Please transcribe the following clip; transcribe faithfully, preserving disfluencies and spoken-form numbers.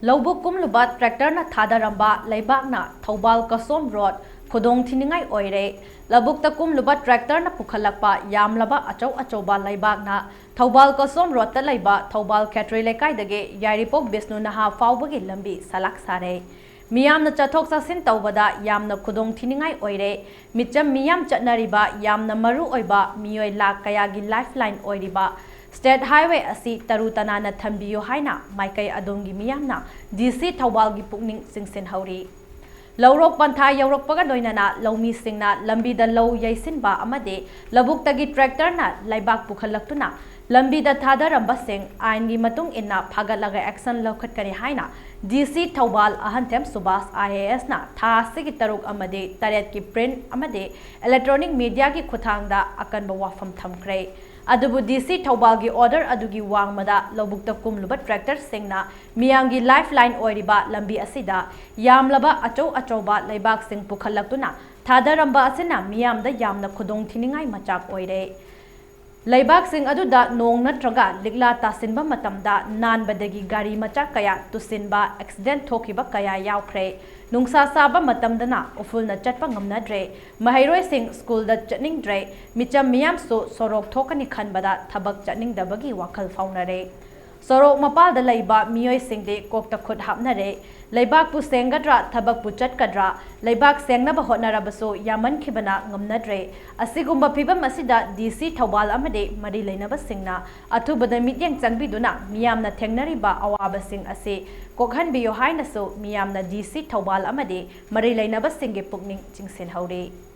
ꯂꯧꯕꯨꯛ ꯀꯨꯝꯂꯨꯕ ꯇ꯭ꯔꯦꯛꯇꯔꯅ ꯊꯥꯗꯔꯝꯕ ꯂꯩꯕꯥꯛꯅ ꯊꯧꯕꯥꯜ ꯀꯁꯣꯝ ꯔꯣꯗ ꯈꯨꯗꯣꯡ ꯊꯤꯅꯤꯡꯉꯥꯏ ꯑꯣꯏꯔꯦ꯫ ꯂꯧꯕꯨꯛꯇ ꯀꯨꯝꯂꯨꯕ ꯇ꯭ꯔꯦꯛꯇꯔꯅ ꯄꯨꯈꯠꯂꯛꯄ ꯌꯥꯝꯂꯕ ꯑꯆꯧ ꯑꯆꯧꯕ ꯂꯩꯕꯥꯛꯅ ꯊꯧꯕꯥꯜ ꯀꯁꯣꯝ ꯔꯣꯗꯇ ꯂꯩꯕ ꯊꯧꯕꯥꯜ ꯈꯦꯇ꯭ꯔꯤ ꯂꯩꯀꯥꯏꯗꯒꯤ ꯌꯥꯏꯔꯤꯄꯣꯛ ꯕꯤꯁꯅꯨ ꯅꯍꯥ ꯐꯥꯎꯕꯒꯤ ꯂꯝꯕꯤ ꯁꯂꯥꯛ ꯁꯥꯔꯦ꯫ ꯃꯤꯌꯥꯝꯅ ꯆꯠꯊꯣꯛ ꯆꯠꯁꯤꯟ ꯇꯧꯕꯗ ꯌꯥꯝꯅ ꯈꯨꯗꯣꯡ ꯊꯤꯅꯤꯡꯉꯥꯏ ꯑꯣꯏꯔꯦ꯫ ꯃꯤꯆꯝ ꯃꯤꯌꯥꯝ ꯆꯠꯅꯔꯤꯕ ꯌꯥꯝꯅ ꯃꯔꯨ ꯑꯣꯏꯕ ꯃꯤꯑꯣꯏ ꯂꯥꯈ ꯀꯌꯥꯒꯤ ꯂꯥꯏꯐ ꯂꯥꯏꯟ ꯑꯣꯏꯔꯤꯕ ꯁ꯭ꯇꯦꯠ ꯍꯥꯏꯋꯦ ꯑꯁꯤ ꯇꯔꯨ ꯇꯅꯥꯟꯅ ꯊꯝꯕꯤꯌꯨ ꯍꯥꯏꯅ ꯃꯥꯏꯀꯩ ꯑꯗꯣꯝꯒꯤ ꯃꯤꯌꯥꯝꯅ ꯗꯤ ꯁꯤ ꯊꯧꯕꯥꯜꯒꯤ ꯄꯨꯛꯅꯤꯡ ꯆꯤꯡꯁꯤꯟꯍꯧꯔꯤ꯫ ꯂꯧꯔꯣꯛ ꯄꯟꯊꯥ ꯌꯧꯔꯛꯄꯒ ꯂꯣꯏꯅꯅ ꯂꯧꯃꯤꯁꯤꯡꯅ ꯂꯝꯕꯤꯗ ꯂꯧ ꯌꯩꯁꯤꯟꯕ ꯑꯃꯗꯤ ꯂꯧꯕꯨꯛꯇꯒꯤ ꯇ꯭ꯔꯦꯛꯇꯔꯅ ꯂꯩꯕꯥꯛ ꯄꯨꯈꯠꯂꯛꯇꯨꯅ ꯂꯝꯕꯤꯗ ꯊꯥꯗꯔꯝꯕꯁꯤꯡ ꯑꯥꯏꯟꯒꯤ ꯃꯇꯨꯡ ꯏꯟꯅ ꯐꯥꯒꯠꯂꯒ ꯑꯦꯛꯁꯟ ꯂꯧꯈꯠꯀꯅꯤ ꯍꯥꯏꯅ ꯗꯤ ꯁꯤ ꯊꯧꯕꯥꯜ ꯑꯍꯟꯊꯦꯝ ꯁꯨꯕꯥꯁ ꯑꯥꯏ ꯑꯦ ꯑꯦꯁꯅ ꯊꯥ ꯑꯁꯤꯒꯤ ꯇꯔꯨꯛ ꯑꯃꯗꯤ ꯇꯔꯦꯠꯀꯤ ꯄ꯭ꯔꯤꯟꯠ ꯑꯃꯗꯤ ꯏꯂꯦꯛꯇ꯭ꯔꯣꯅꯤꯛ ꯃꯤꯗꯤꯌꯥꯒꯤ ꯈꯨꯠꯊꯥꯡꯗ ꯑꯀꯟꯕ ꯋꯥꯐꯝ ꯊꯝꯈ꯭ꯔꯦ꯫ ꯑꯗꯨꯕꯨ ꯗꯤ ꯁꯤ ꯊꯧꯕꯥꯜꯒꯤ ꯑꯣꯔꯗꯔ ꯑꯗꯨꯒꯤ ꯋꯥꯡꯃꯗ ꯂꯧꯕꯨꯛꯇ ꯀꯨꯝꯂꯨꯕ ꯇ꯭ꯔꯦꯛꯇꯔꯁꯤꯡꯅ ꯃꯤꯌꯥꯝꯒꯤ ꯂꯥꯏꯐ ꯂꯥꯏꯟ ꯑꯣꯏꯔꯤꯕ ꯂꯝꯕꯤ ꯑꯁꯤꯗ ꯌꯥꯝꯂꯕ ꯑꯆꯧ ꯑꯆꯧꯕ ꯂꯩꯕꯥꯛꯁꯤꯡ ꯄꯨꯈꯠꯂꯛꯇꯨꯅ ꯊꯥꯗꯔꯝꯕ ꯑꯁꯤꯅ ꯃꯤꯌꯥꯝꯗ ꯌꯥꯝꯅ ꯈꯨꯗꯣꯡ ꯊꯤꯅꯤꯡꯉꯥꯏ ꯃꯆꯥꯛ ꯑꯣꯏꯔꯦ꯫ ꯂꯩꯕꯥꯛꯁꯤꯡ ꯑꯗꯨꯗ ꯅꯣꯡ ꯅꯠꯇ꯭ꯔꯒ ꯂꯤꯛꯂꯥ ꯇꯥꯁꯤꯟꯕ ꯃꯇꯝꯗ ꯅꯥꯟꯕꯗꯒꯤ ꯒꯥꯔꯤ ꯃꯆꯥ ꯀꯌꯥ ꯇꯨꯁꯤꯟꯕ, ꯑꯦꯛꯁꯤꯗꯦꯟꯠ ꯊꯣꯛꯈꯤꯕ ꯀꯌꯥ ꯌꯥꯎꯈ꯭ꯔꯦ꯫ ꯅꯨꯡꯁꯥ ꯁꯥꯕ ꯃꯇꯝꯗꯅ ꯎꯐꯨꯜꯅ ꯆꯠꯄ ꯉꯝꯅꯗ꯭ꯔꯦ꯫ ꯃꯍꯩꯔꯣꯏꯁꯤꯡ ꯁ꯭ꯀꯨꯜꯗ ꯆꯠꯅꯤꯡꯗ꯭ꯔꯦ꯫ ꯃꯤꯆꯝ ꯃꯤꯌꯥꯝꯁꯨ ꯁꯣꯔꯣꯛ ꯊꯣꯛꯀꯅꯤ ꯈꯟꯕꯗ ꯊꯕꯛ ꯆꯠꯅꯤꯡꯗꯕꯒꯤ ꯋꯥꯈꯜ ꯐꯥꯎꯅꯔꯦ꯫ ꯁꯣꯔꯣꯛ ꯃꯄꯥꯜꯗ ꯂꯩꯕ ꯃꯤꯑꯣꯏꯁꯤꯡꯗꯤ ꯀꯣꯛꯇ ꯈꯨꯠ ꯍꯥꯞꯅꯔꯦ꯫ ꯂꯩꯕꯥꯛꯄꯨ ꯁꯦꯡꯒꯗ꯭ꯔꯥ, ꯊꯕꯛꯄꯨ ꯆꯠꯀꯗ꯭ꯔꯥ? ꯂꯩꯕꯥꯛ ꯁꯦꯡꯅꯕ ꯍꯣꯠꯅꯔꯕꯁꯨ ꯌꯥꯃꯟꯈꯤꯕꯅ ꯉꯝꯅꯗ꯭ꯔꯦ꯫ ꯑꯁꯤꯒꯨꯝꯕ ꯐꯤꯚꯝ ꯑꯁꯤꯗ ꯗꯤ ꯁꯤ ꯊꯧꯕꯥꯜ ꯑꯃꯗꯤ ꯃꯔꯤ ꯂꯩꯅꯕꯁꯤꯡꯅ ꯑꯊꯨꯕꯗ ꯃꯤꯠꯌꯦꯡ ꯆꯪꯕꯤꯗꯨꯅ ꯃꯤꯌꯥꯝꯅ ꯊꯦꯡꯅꯔꯤꯕ ꯑꯋꯥꯕꯁꯤꯡ ꯑꯁꯤ ꯀꯣꯛꯍꯟꯕꯤꯌꯨ ꯍꯥꯏꯅꯁꯨ ꯃꯤꯌꯥꯝꯅ ꯗꯤ ꯁꯤ ꯊꯧꯕꯥꯜ ꯑꯃꯗꯤ ꯃꯔꯤ ꯂꯩꯅꯕꯁꯤꯡꯒꯤ ꯄꯨꯛꯅꯤꯡ ꯆꯤꯡꯁꯤꯟꯍꯧꯔꯤ꯫